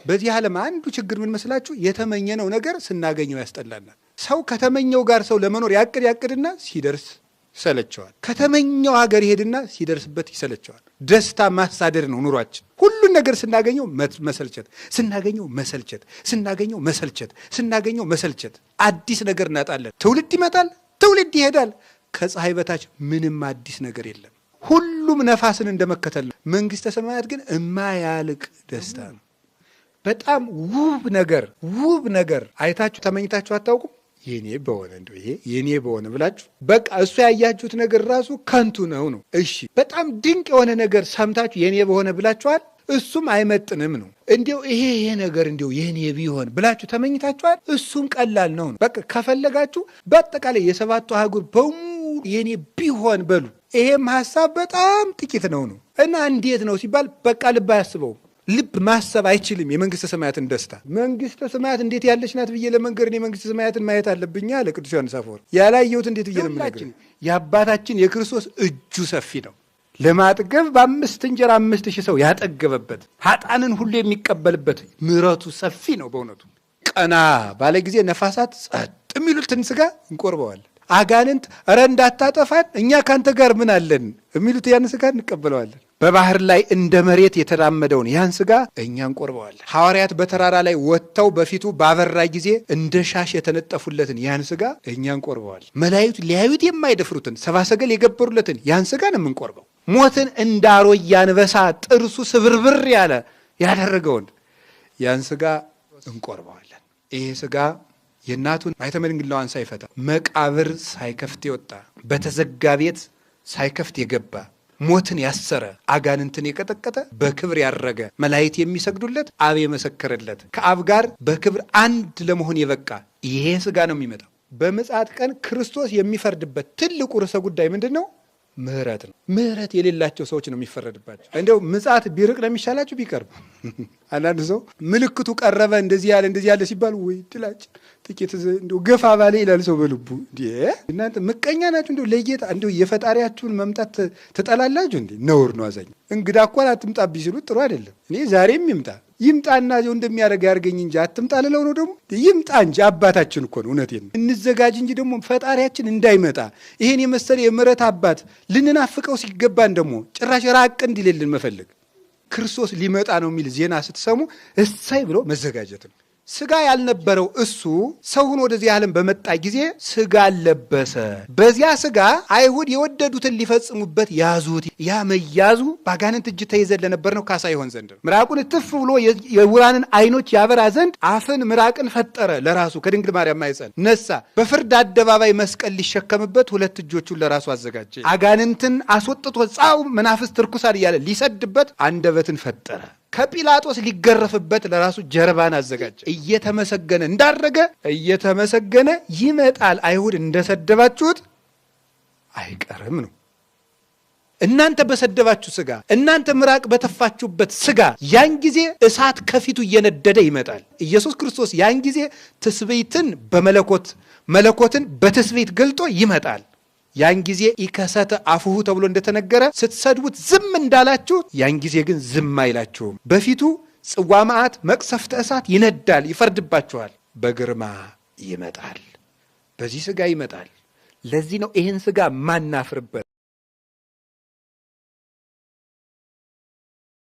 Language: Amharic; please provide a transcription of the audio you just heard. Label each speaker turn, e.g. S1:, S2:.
S1: በዚህ ዓለም አንዱ ችግር ምን መስላችሁ? የተመኘነው ነገር ስናገኘው ያስጠላናል። ሰው ከተመኘው ጋር ሰው ለመኖር ያቅድ ያቅድና ሲደርስ ይሰለቸዋል። ከተመኘው ሀገር ይሄድና ሲደርስበት ይሰለቸዋል። ደስታ ማሳደድ ነው ኑሯችን። ሁሉን ነገር ስናገኘው መሰልቸት፣ ስናገኘው መሰልቸት፣ ስናገኘው መሰልቸት፣ ስናገኘው መሰልቸት። አዲስ ነገር እናጣለን። ትውልድ ይመጣል፣ ትውልድ ይሄዳል። ከፀሐይ በታች ምንም አዲስ ነገር የለም። ሁሉም ነፋስን እንደመከተል ነው። መንግሥተ ሰማያት ግን እማያልቅ ደስታ ነው። በጣም ውብ ነገር ውብ ነገር አይታችሁ ተመኝታችሁ አታውቁም? የኔ በሆነ እንደው ይሄ የኔ በሆነ ብላችሁ በቃ እሱ ያያችሁት ነገር ራሱ ከንቱ ነው ነው። እሺ በጣም ድንቅ የሆነ ነገር ሰምታችሁ የኔ በሆነ ብላችኋል። እሱም አይመጥንም ነው። እንዲው ይሄ ይሄ ነገር እንዲው የኔ ቢሆን ብላችሁ ተመኝታችኋል። እሱም ቀላል ነው ነው። በቃ ከፈለጋችሁ በአጠቃላይ የሰባቱ አህጉር በሙሉ የኔ ቢሆን በሉ። ይሄም ሀሳብ በጣም ጥቂት ነው ነው እና እንዴት ነው ሲባል በቃ ልብ አያስበውም። ልብ ማሰብ አይችልም። የመንግስተ ሰማያትን ደስታ መንግስተ ሰማያት እንዴት ያለች ናት ብዬ ለመንገር እኔ መንግስተ ሰማያትን ማየት አለብኝ አለ ቅዱስ ዮሐንስ አፈወርቅ። ያላየሁት እንዴት ብዬ ነው የምነግርህ? የአባታችን የክርስቶስ እጁ ሰፊ ነው። ለማጥገብ በአምስት እንጀራ 5000 ሰው ያጠገበበት ሀጣንን ሁሉ የሚቀበልበት ምሕረቱ ሰፊ ነው። በእውነቱ ቀና ባለ ጊዜ ነፋሳት ጸጥ የሚሉትን ስጋ እንቆርበዋለን። አጋንንት እረ እንዳታጠፋን እኛ ካንተ ጋር ምን አለን የሚሉት ያን ስጋ እንቀበለዋለን። በባህር ላይ እንደ መሬት የተራመደውን ያን ስጋ እኛ እንቆርበዋለን። ሐዋርያት በተራራ ላይ ወጥተው በፊቱ ባበራ ጊዜ እንደ ሻሽ የተነጠፉለትን ያን ስጋ እኛ እንቆርበዋለን። መላእክት ሊያዩት የማይደፍሩትን ሰብአ ሰገል የገበሩለትን ያን ስጋ ነው የምንቆርበው። ሞትን እንደ አሮጌ አንበሳ ጥርሱ ስብርብር ያለ ያደረገውን ያን ስጋ እንቆርበዋለን። ይሄ ስጋ የእናቱን ማኅተመ ድንግልናዋን ሳይፈታ መቃብር ሳይከፍት የወጣ በተዘጋ ቤት ሳይከፍት የገባ ሞትን ያሰረ አጋንንትን የቀጠቀጠ በክብር ያረገ መላእክት የሚሰግዱለት አብ የመሰከረለት ከአብ ጋር በክብር አንድ ለመሆን የበቃ ይሄ ስጋ ነው የሚመጣው። በምጽአት ቀን ክርስቶስ የሚፈርድበት ትልቁ ርዕሰ ጉዳይ ምንድን ነው? ምሕረት ነው። ምሕረት የሌላቸው ሰዎች ነው የሚፈረድባቸው። እንደው ምጽአት ቢርቅ ነው የሚሻላችሁ ቢቀርብ። አንዳንድ ሰው ምልክቱ ቀረበ እንደዚህ ያለ እንደዚህ ያለ ሲባል ወይ ድላችን ጥቂት እንደው ገፋ ባለ ይላል ሰው በልቡ። እንዴ እናንተ ምቀኛ ናችሁ! እንደው ለጌታ እንደው የፈጣሪያችሁን መምጣት ትጠላላችሁ እንዴ? ነውር ነው። አዛኝ እንግዳ እኮ አትምጣብኝ ሲሉት ጥሩ አይደለም። እኔ ዛሬም ይምጣ ይምጣና እዚያው እንደሚያደርግ ያድርገኝ እንጂ አትምጣ ልለው ነው። ደግሞ ይምጣ እንጂ አባታችን እኮ ነው። እውነቴን ነው። እንዘጋጅ እንጂ ደግሞ ፈጣሪያችን እንዳይመጣ ይሄን የመሰለ የምሕረት አባት ልንናፍቀው ሲገባን ደግሞ ጭራሽ ራቅ እንዲልልን መፈለግ። ክርስቶስ ሊመጣ ነው የሚል ዜና ስትሰሙ እሰይ ብሎ መዘጋጀት ነው። ስጋ ያልነበረው እሱ ሰው ሆኖ ወደዚህ ዓለም በመጣ ጊዜ ስጋ ለበሰ። በዚያ ስጋ አይሁድ የወደዱትን ሊፈጽሙበት ያዙት። ያ መያዙ በአጋንንት እጅ ተይዘን ለነበር ነው ካሳ ይሆን ዘንድ ነው። ምራቁን ትፍ ብሎ የዕውራንን ዓይኖች ያበራ ዘንድ አፍን ምራቅን ፈጠረ ለራሱ ከድንግል ማርያም ማኅፀን ነሳ። በፍርድ አደባባይ መስቀል ሊሸከምበት ሁለት እጆቹን ለራሱ አዘጋጀ። አጋንንትን አስወጥቶ ጻው መናፍስት ርኩሳን እያለ ሊሰድበት አንደበትን ፈጠረ። ከጲላጦስ ሊገረፍበት ለራሱ ጀርባን አዘጋጀ። እየተመሰገነ እንዳረገ እየተመሰገነ ይመጣል። አይሁድ እንደሰደባችሁት አይቀርም ነው። እናንተ በሰደባችሁ ስጋ፣ እናንተ ምራቅ በተፋችሁበት ስጋ ያን ጊዜ እሳት ከፊቱ እየነደደ ይመጣል። ኢየሱስ ክርስቶስ ያን ጊዜ ትስብእትን በመለኮት መለኮትን በትስብእት ገልጦ ይመጣል። ያን ጊዜ ኢከሰተ አፉሁ ተብሎ እንደተነገረ ስትሰድቡት ዝም እንዳላችሁ ያን ጊዜ ግን ዝም አይላችሁም። በፊቱ ጽዋ መዓት መቅሰፍተ እሳት ይነዳል፣ ይፈርድባችኋል። በግርማ ይመጣል፣ በዚህ ስጋ ይመጣል። ለዚህ ነው ይህን ስጋ ማናፍርበት።